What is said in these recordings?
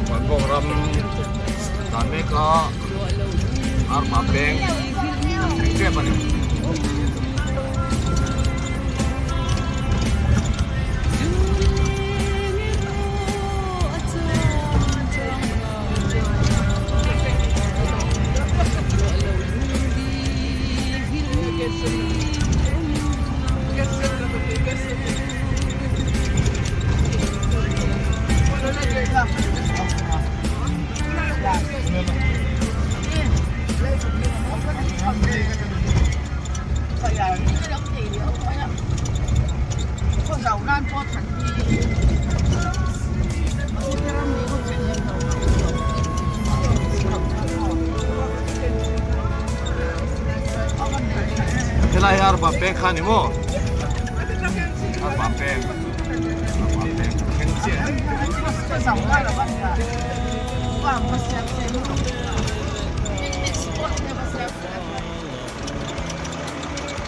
Vanbawk ram dan mek a arpa peng kan thleng tep a ni. Helai hi arpa peng kha ni maw? Arpa peng. Arpa peng thleng chiah.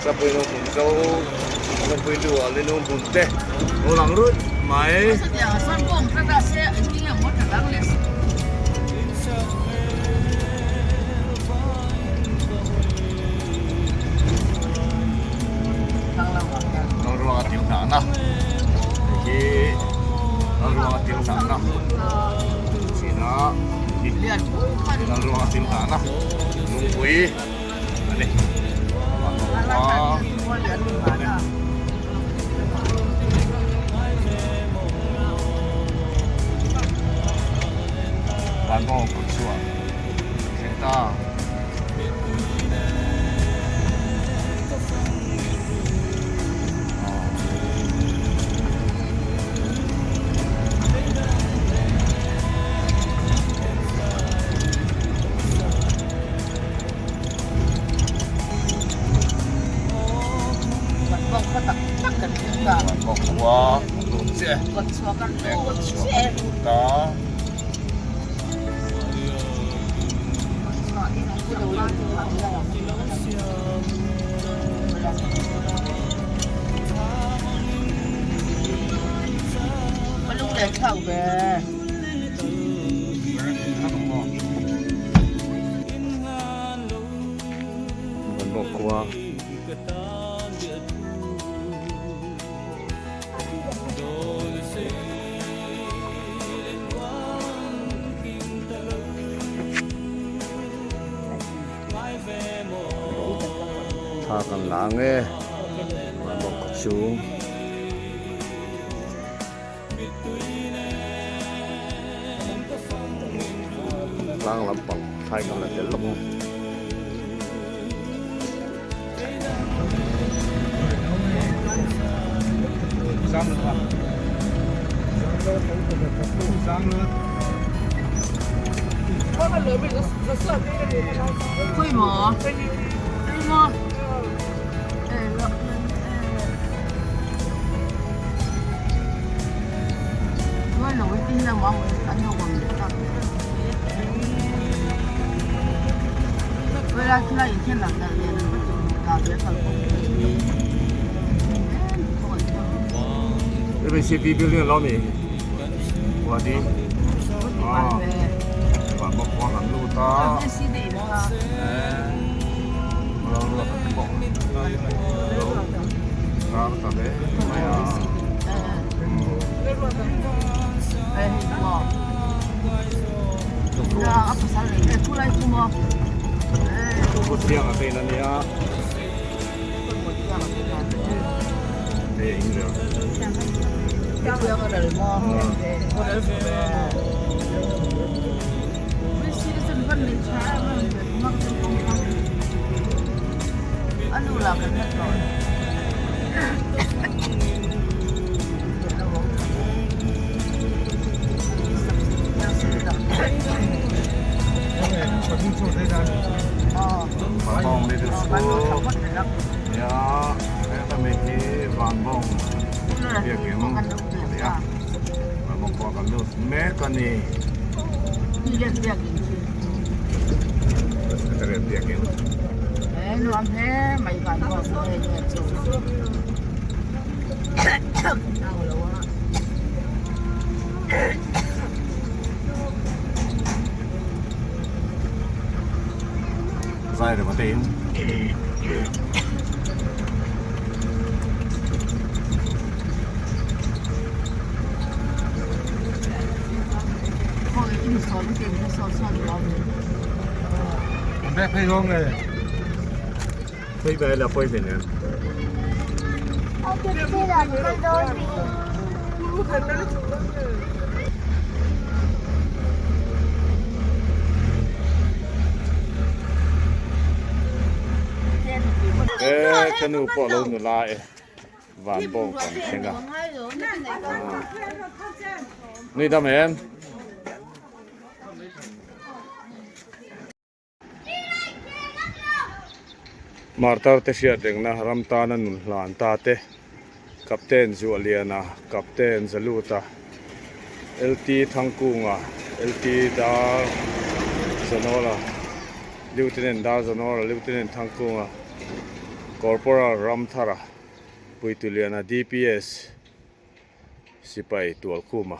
Sapui nung hmun zo, sapui lu ah le nung hmun te lo lang rut mai. Lalruanga thil dahna lungpui a ni. Vanbawng kut chhuah thleng ta. Thla kan la ang e mamawh kawt chhung. Tlang lampang thlai kan la tel lawk ang. ABCB building lo ni Wadi ah Van bawk khuang an lut a lo ruat an bawk lo tar ta hle mai a Thiang a pen a nia Vanbawng Middle School nia heta mi hi Vanbawng biakin a ni a Vanbawng khua kan lut mek a ni Presbyterian biakin. Zai rema te in. Phei ve la pawi hleinem. E ka nu pawh lo nula e van bawng kan thleng a nui dam em. Martar te hriat rengna ram tana nun hlan ta te Captain Zuahliana, Captain Zaluta, LT Thangkunga, LT Dar Zanawla, Lieutenant Dar Zanawla, Lieutenant Thangkunga, Corporal Ramthara, Puituliana DPS Sipai Tualkhuma.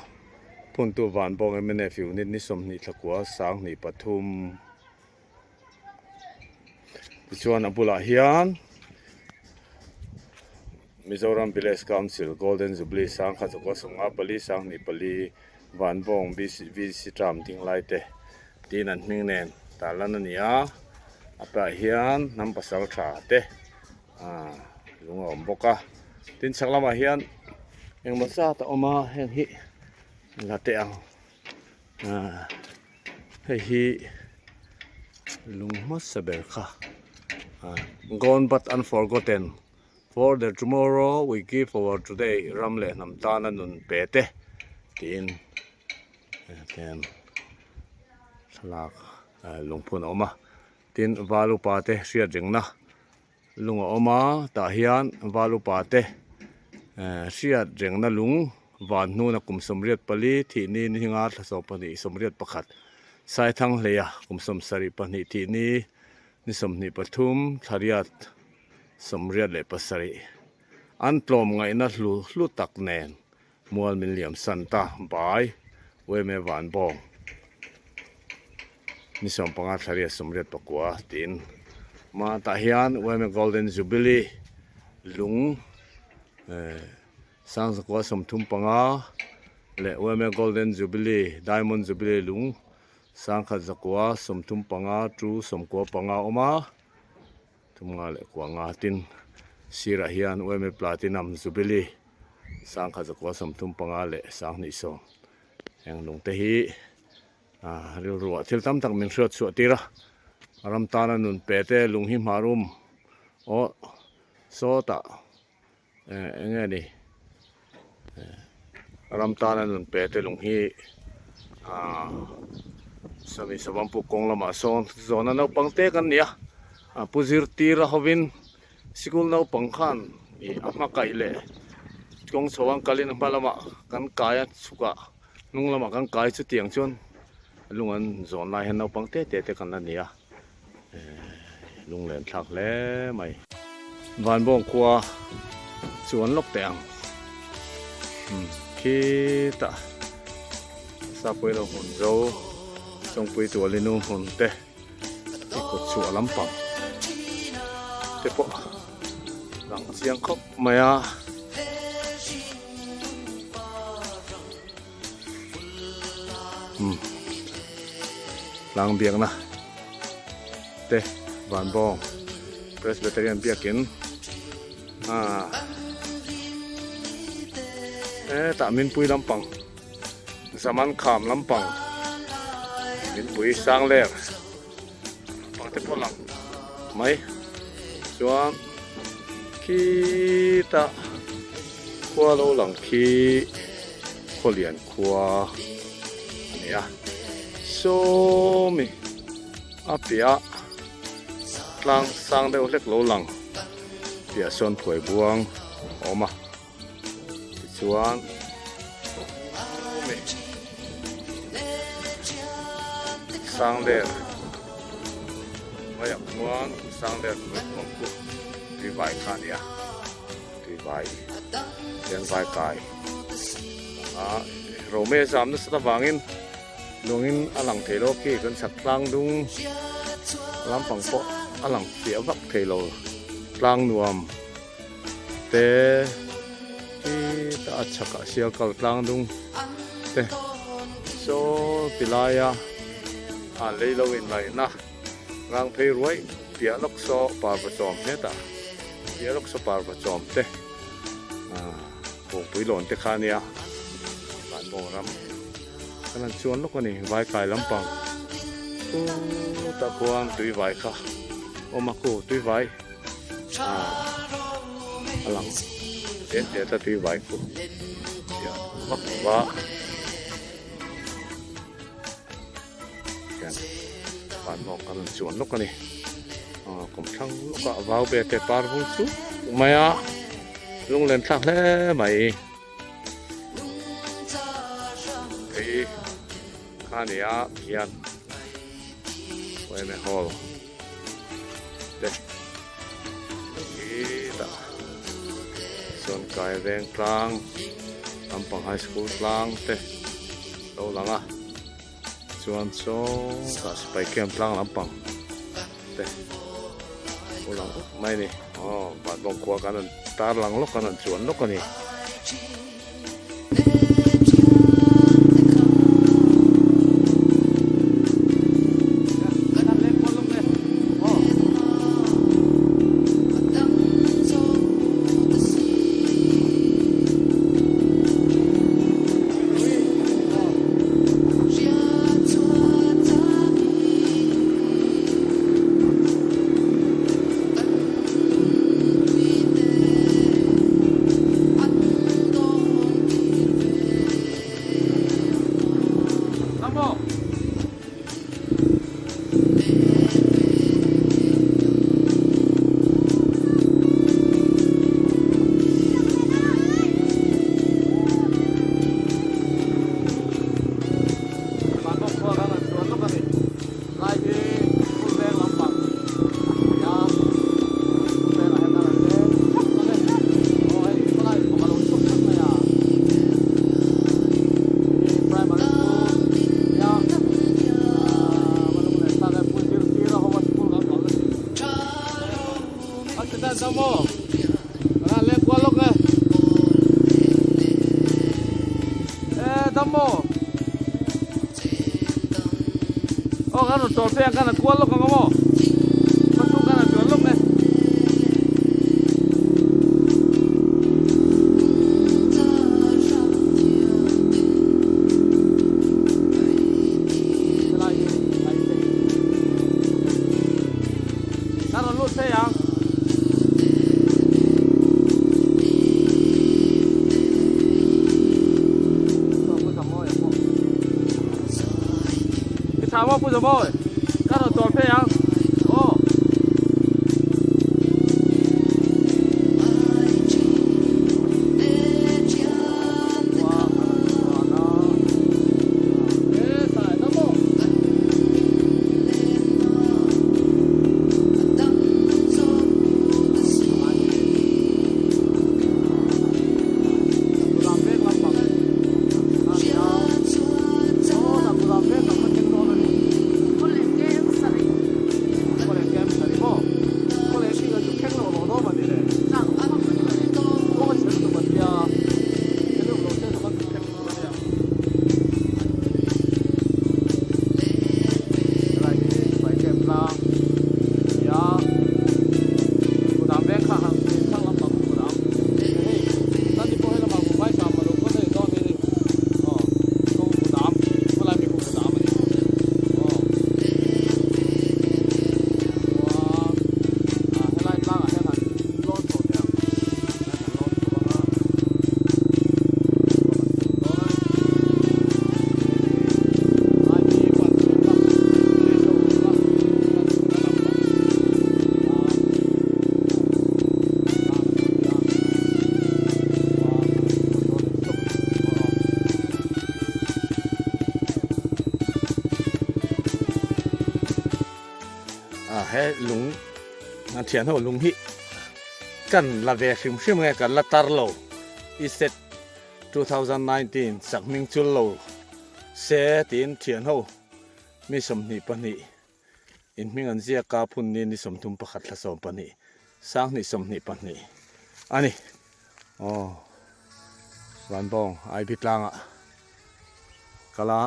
Phuntu Vanbawng mnf unit ni 20 thlakua 23 tichuan a bulah hian Mizoram Village Council Golden Jubilee 1954 24 Vanbawng VC term ding lai te. Tiin an hming nen tarlan a ni a, a piahah hian hnam pasal tha te ah lung a awm bawk a, tin chhak lamah hian engmaw zat a awm a heng hi la teh ang ah hei hi lung hmasa ber kha ah gone but unforgotten for the tomorrow we give our today ram leh hnam tana nun pe te tiin. Hetiang thlalak lungphun a awm a tin val upa te hriat rengna lung a awm a tah hian val upa te hriat rengna lung van hnuna kum 84 thih ni ni hinga thla 12 81 Saithanghleia kum 72 thih ni ni 23 thla riat 87 an tlawm ngaihna hlu hlu tak nen. Mual min liam san ta bai Ueme van bawng ni 15 thla riat 89 tiin ma tah hian Ueme Golden Jubilee lung eh sangzakua 35 leh Ueme Golden Jubilee Diamond Jubilee lung sangkhat zakua 35 tu 95 a awm a. Thumnga leh kuanga tin sirah hian UMA Platinum Jubilee sangkhat zakua 35 leh 20 heng lung te hi ah rilruah thil tam tak min hriat chhuah tir a ram tana nun pe te lung hi hmarum aw sawtah eh eng nge ni ram tana nun pe te lung hi ah sawmi sawmpu kawng lamah sawn zawhna naupang te kan ni a a pu zirtir a hovin sikul naupang khan ih a hma kaih leh kawng chho ang kalin a hma lamah kan kai a chhukah hnung lamah kan kai chutiang chuan lung an zawn lai hian naupang te te te kan la ni a. Lunglen thlak hle mai. Vanbawng khua chuan lawk teh ang. Khitah Sapui lo hmun zo Chawngpui Tualinu hmun te i kut chhuah lampang te pawh lang chiang khawp mai a. Tlang biakna te Vanbawng Presbyterian biakin ah hetah Minpui lampang Zaman kham lampang Minpui Sangler lampang te pawh lang mai chuan khitah khua lo lang khi Khawlian khua a ni a sawmi a piah tlang sang deuh hlek lo lang piah sawn phuai buang a awm a tichuan sawmi sang der hnuaiah khuan sang der hnuai khuang khu tui vai kha a ni a. Tui vai hian vai kai a Rome zam nasa avangin lungin a lang thei lo khi kan chhak tlang dung lampang pawh a lang fiah vak thei lo tlang nuam te khi ta a chhakah sial kal tlang dung te saw ti laia a lei lo inlaihna. Rang phei ruai piah lawk saw parva chawm hetah piah lawk saw parva chawm te ah kawngpui lawn te kha a nia vanbawng ram kan han chuan lawk a ni vaikai lampang chutah khuan tui vai kha awm a khu tui vai ah a lang tet tet a tui vai khu piah vak va. Hian vanlawng kan rawn chuan lawk a ni aw kum thlang lawkah vau ve te par vung chu mai a lunglen thlak hle mai hei kha a ni a hian yma hall te khitah chuan kai veng tlang lampang high school tlang te lo lang a. Chuan saw tah sipai camp tlang lampang te a lang uk mai a ni aw vanbawng khua kan rawn tar lang lawk an rawn chuan lawk a ni. Damo. Kan leng kual lawk e. E Damo. Aw kan rawn tawr phei ang kan kual lawk ang maw. Khawchhung kan chuan lawk e. Helai hi lai te. Kan rawn lut phei ang. I tha maw Pu Zamawi? Kan rawn tawr phei ang. Aw. He lung an thian ho lung hi kan la ve hrim hrim nge kan la tar lo i set 2019 sak hming chul lo se tiin thian ho mi 22 in hming an ziak a phun ni ni 31 thla 12 sanghnih 22 ani aw vanbawng ib tlangah kala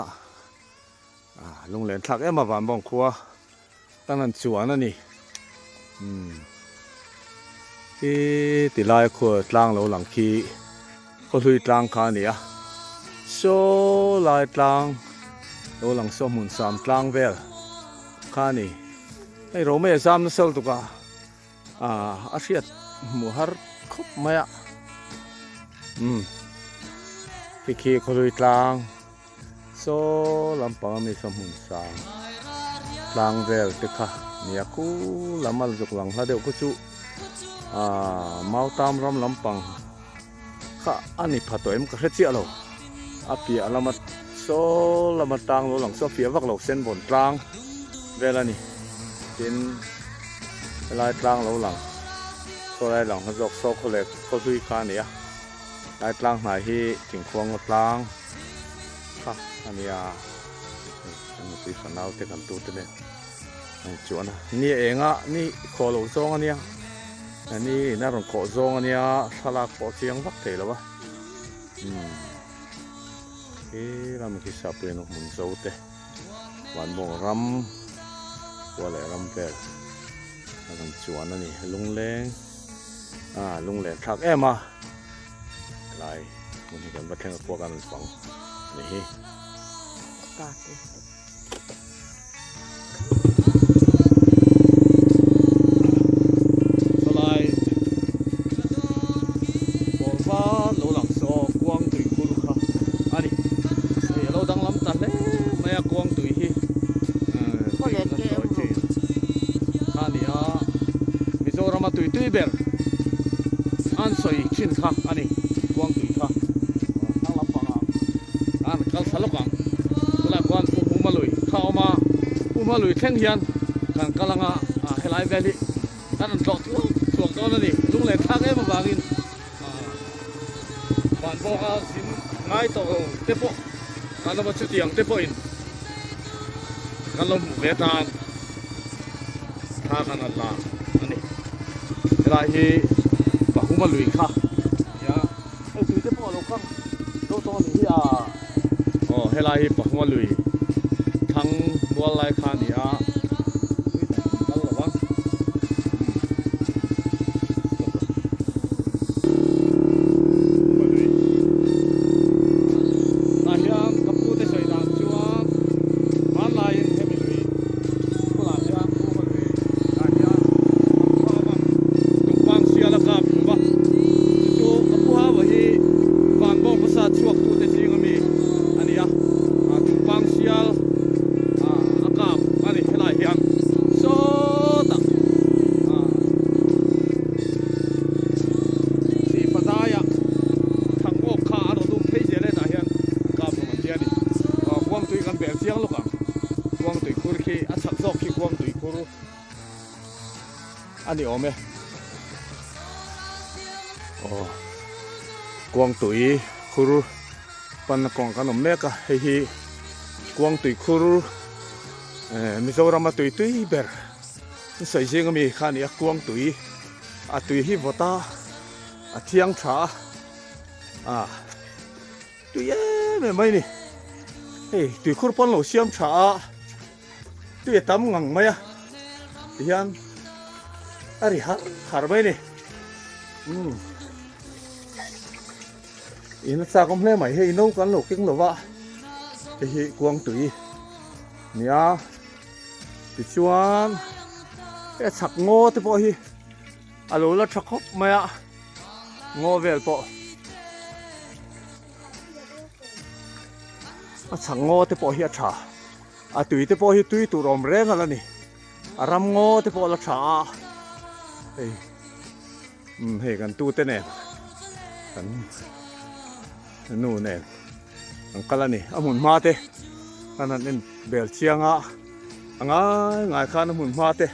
lunglen thlak em a vanbawng khua Kan han chuan a ni. Umm. Khi ti lai khaw tlang lo lang khi khaw hlui tlang kha a ni a. Saw lai tlang lo lang saw hmun sam tlang vel kha a ni. Hei Romei a zam nasa lutuk a, ah a hriat hmuh har khawp mai a. Umm. Khi khi khaw hlui tlang. Saw lampang ami saw hmun sang tlang vel te kha nia khu lam a zuk lang hla deuh khu chu aaa mautam ram lampang kha a ni pha tawh em ka hre chiah lo a piah lama saw lama tlang lo lang saw fiah vak lo sen vawn tlang vel a ni tin helai tlang lo lang saw lai lang hla zawk saw khaw leh khaw hlui kha a ni a lai tlang hnai hi thingkhuang ngaw tlang. Kha a nia hei kan nupui fanau te kan tu te nen an chuan a ni enga ni khawh loh zawng a nia ni in a rawn khawh zawng a nia thlalak pawh chiang vak thei lo a umm khi lam khi sapui an hmun zo te vanbawng ram khua leh ram vel a rawn chuan a ni lungleng a lunglen thlak em a. Helai hmun hi kan va thleng a kuak an rawn fang a ni hi. Sawlai bawr var lo lang saw kuang tui khur kha a ni. Hei a lo danglam ta hle mai a kuang tui hi. Kha a ni a Mizorama tui tui ber. An sawi thin kha a ni, Kuangtui kha thlang lampangah an kal thla lawk ang. Tunah khuan Pu Hmumalui kha a awm a, Pu Hmumalui thleng hian kan kal anga helai vel hi kan rawn tlawh thuak thuak dawn a ni. Lunglen thlak em avangin van bawka zin ngai tawh lo te pawh kan awm a, chutiang te pawhin kan lo hmuh ve tan thla kan rawn la a ni. Helai hi Pahuma lui kha nia hei tui te pawh a lo kang zo tawh a nih hi a aw helai hi Pahuma lui thlang mual lai kha a ni a tui tak an kal lo a Pahuma lui tah hian ka pu te sawi dan chuan hmanlaiin hemi lui bulah hian Pahuma lui tah hian a pu hauva Tumpang sial a kap hlum a, chu chu a pu hauva hi van bawng hmasa chhuak tute zing ami a ni a, Tumpang sial a kap a ni helai hian sawtah Sihfa daia thangawk kha a rawn um phei zel hetah hian an kap hlum an tia a ni. Kuangtui kan bel chiang lawk ang, Kuangtui khur khi a chhak zawk khi Kuangtui khur. A ni awm e. Aw Kuangtui khur panna kawng kan awm mek a, hei hi Kuangtui khur eh Mizoram a tui tui ber an sawi zing ami kha a ni a, Kuangtui a tui hi vawt a, a thiang tha a, ah tui em em mai a ni. Hei tuikhur pawn lo siam tha a. Tui a tam ngang mai a tihian a ri har har mai a ni umm in a chak awm hle mai hei no kan lo keng lo va hei hi kuang tui nia tichuan he a chhak ngaw te pawh hi a lo la tha khawp mai a ngaw vel pawh. A chhak ngaw te pawh hi a tha a tui te pawh hi tui tur awm reng a la ni a ram ngaw te pawh a la tha a hei umm hei kan tu te nen kan nu nen an kal a ni a hmun hma te kan han en bel chiang a a ngai ngai khan a hmun hma te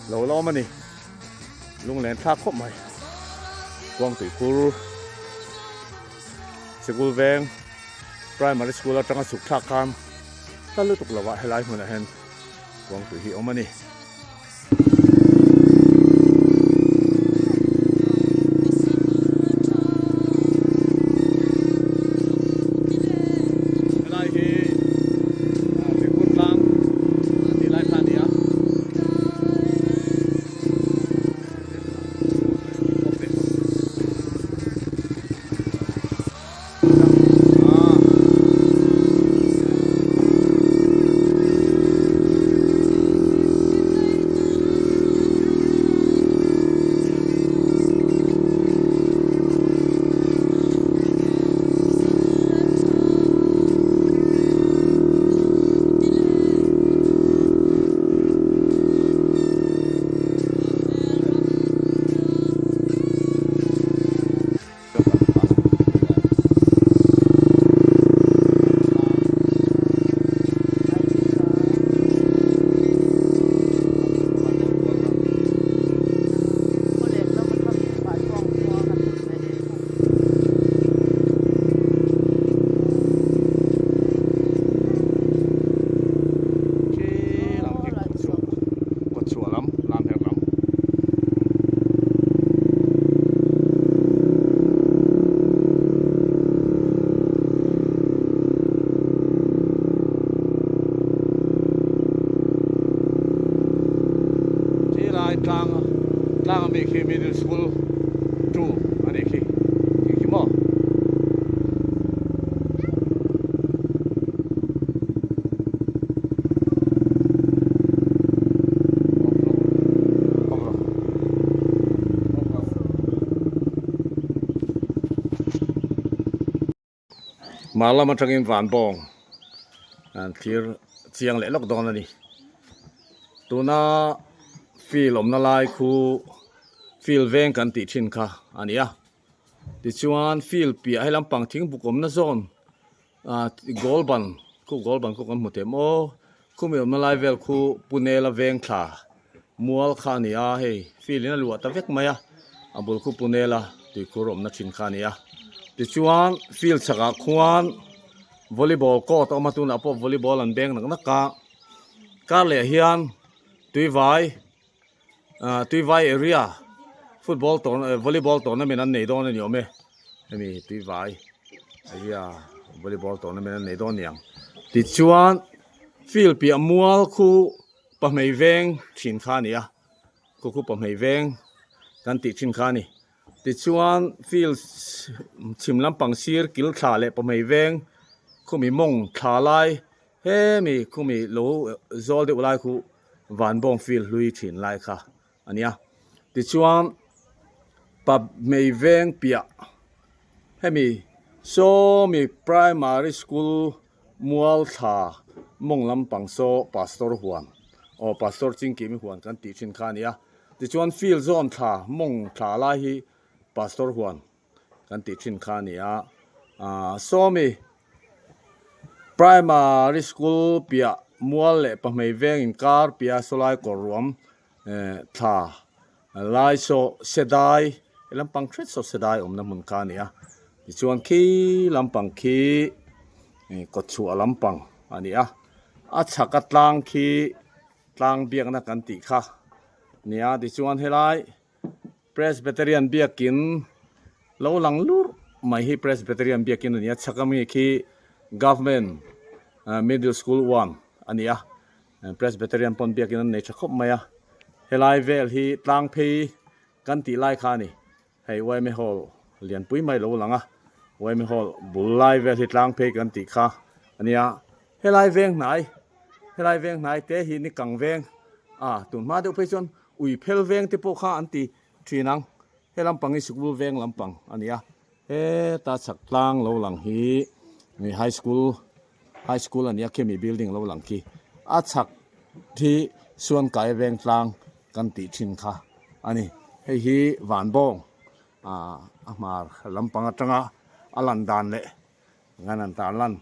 lo la awm a ni lunglen thlak khawp mai Kuangtui khur sikul veng primary school atanga chhuk thlak khan hla lutuk lovah helai hmunah hian Kuangtui hi awm a ni. Helai hi Tuikhur tlang a tih lai kha a ni a. Kawtchhuah lam, Lamherh lam. Chilai tlang tlang ami khi middle school 2 anih khi khi khi maw. Hmar lam atangin van bawng an thlir chiang leh lawk dawn a ni tuna field awmna lai khu field veng kan tih thin kha a ni a tichuan field piah he lampang thingbuk awmna zawn Ah goal ban khu goal ban khu kan hmu thei maw khumi awmna lai vel khu Punela veng thla mual kha a ni a hei field in a luah ta vek mai a a bul khu Punela tuikhur awmna thin kha a ni a tichuan field chhakah khuan volleyball court a awm a tunah pawh volleyball an beng nak nak a kar leh hian tuivai. Ah tuivai area. Football tourna eh volleyball tournament an nei dawn a ni awm e hemi tuivai area volleyball tournament an nei dawn a ni ang tichuan field piah mual khu pahmei veng thin kha a ni a khu khu pahmei veng kan tih thin kha a ni tichuan field chhim lampang sir kil thla leh pahmei veng khumi mawng thla lai hemi khumi lo zawl deuh lai khu vanbawng field hlui thin lai kha. a nia tichuan pahmei veng piah hemi sawmi primary school mual thla mawng lampang saw pastor huan aw pastor chingkimi huan kan tih thin kha a nia tichuan field zawn thla mawng thla lai hi pastor huan kan tih thin kha a ni a ah sawmi primary school piah mual leh pahmei veng inkar piah sawlai kawr ruam eh thla lai saw sedai he lampang hret saw sedai awmna hmun kha a ni a tichuan khi lampang khi ih kawtchhuah lampang a ni a a chhak a tlang khi tlang biakna kan tih kha a ni a tichuan helai Presbyterian biakin lo lang lurh mai hi Presbyterian biakin a ni a chhak ami khi government middle school one a ni a Presbyterian pawn biakin an nei tha khawp mai a helai vel hi tlang phei kan tih lai kha a ni hei yma hall lianpui mai lo lang a yma hall bul lai vel hi tlang phei kan tih kha a nia helai veng hnai helai veng hnai te hi ni kang veng a tun hma deuh phei chuan ui phel veng te pawh kha an ti thin ang he lampang hi sikul veng lampang a ni a heta chhak tlang lo lang hi high school high school a nia khemi building lo lang khi a chhak hi suan kai veng tlang kan tih thin kha a ni hei hi vanbawng ah a hmar lampang atanga a lan dan leh ngan an tar lan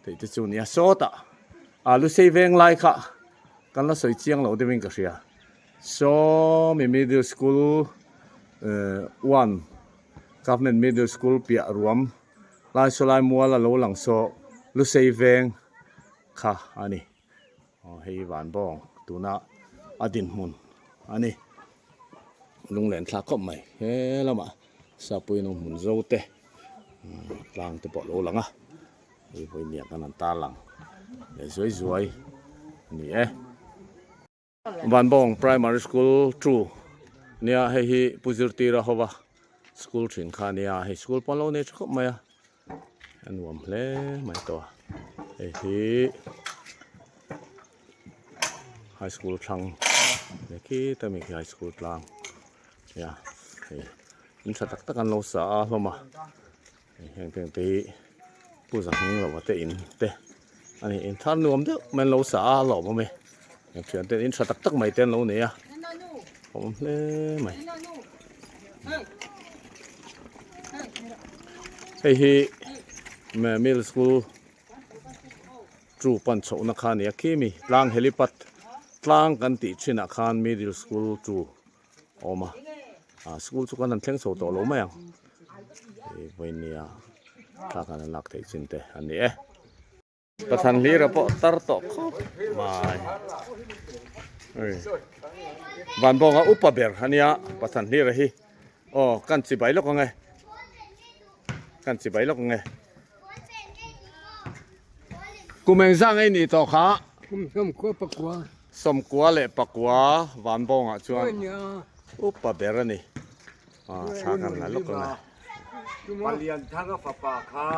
theih te chu a nia sawtah ah lusei veng lai kha kan la sawi chiang lo deuhin ka hria sawmi middle school eh one government middle school piah ruam lai saw lai mual a lo lang saw lusei veng kha a ni aw hei van bawng tuna a dinhmun a ni lunglen thlak khawp mai he lamah sapui nu hmun zo te tlang te pawh a lo lang a hei vawinia kan han tar lang leh zuai zuai a ni e. Vanbawng Primary School 2 nia hei hi Pu Zirtira hova school thin kha nia hei school pawn lo nei tha khawp mai a a nuam hle mai tawh a hei hi high school thlang leh khita mi khi high school tlang nia hei in tha tak tak an lo sa a hlawm a. Heng te te hi Pu Zahming lova te in te a ni in thar nuam deuh mai an lo sa a a lawm awm e heng thian ten in tha tak tak mai te an lo nei a awm hle mai hei hi middle school chu pan chhohna kha a ni a khi mi tlang helipad tlang kan tih thinah khan middle school chu awm a ah school chu kan han thleng chho tawh lo mai ang hei vawinia thla kan han lak theih chin te a ni e pathan hlira pawh tar tawh khawp mai hei vanbawnga upa ber a nia pathan hlira hi aw kan chibai lawk ang e kan chibai lawk ang e kum engzah ngei nih tawh kha Sawmkua leh pakua Vanbawngah chuan upa ber a ni. Ah, thla kan la lawk ang e. Palianthanga fapa kha.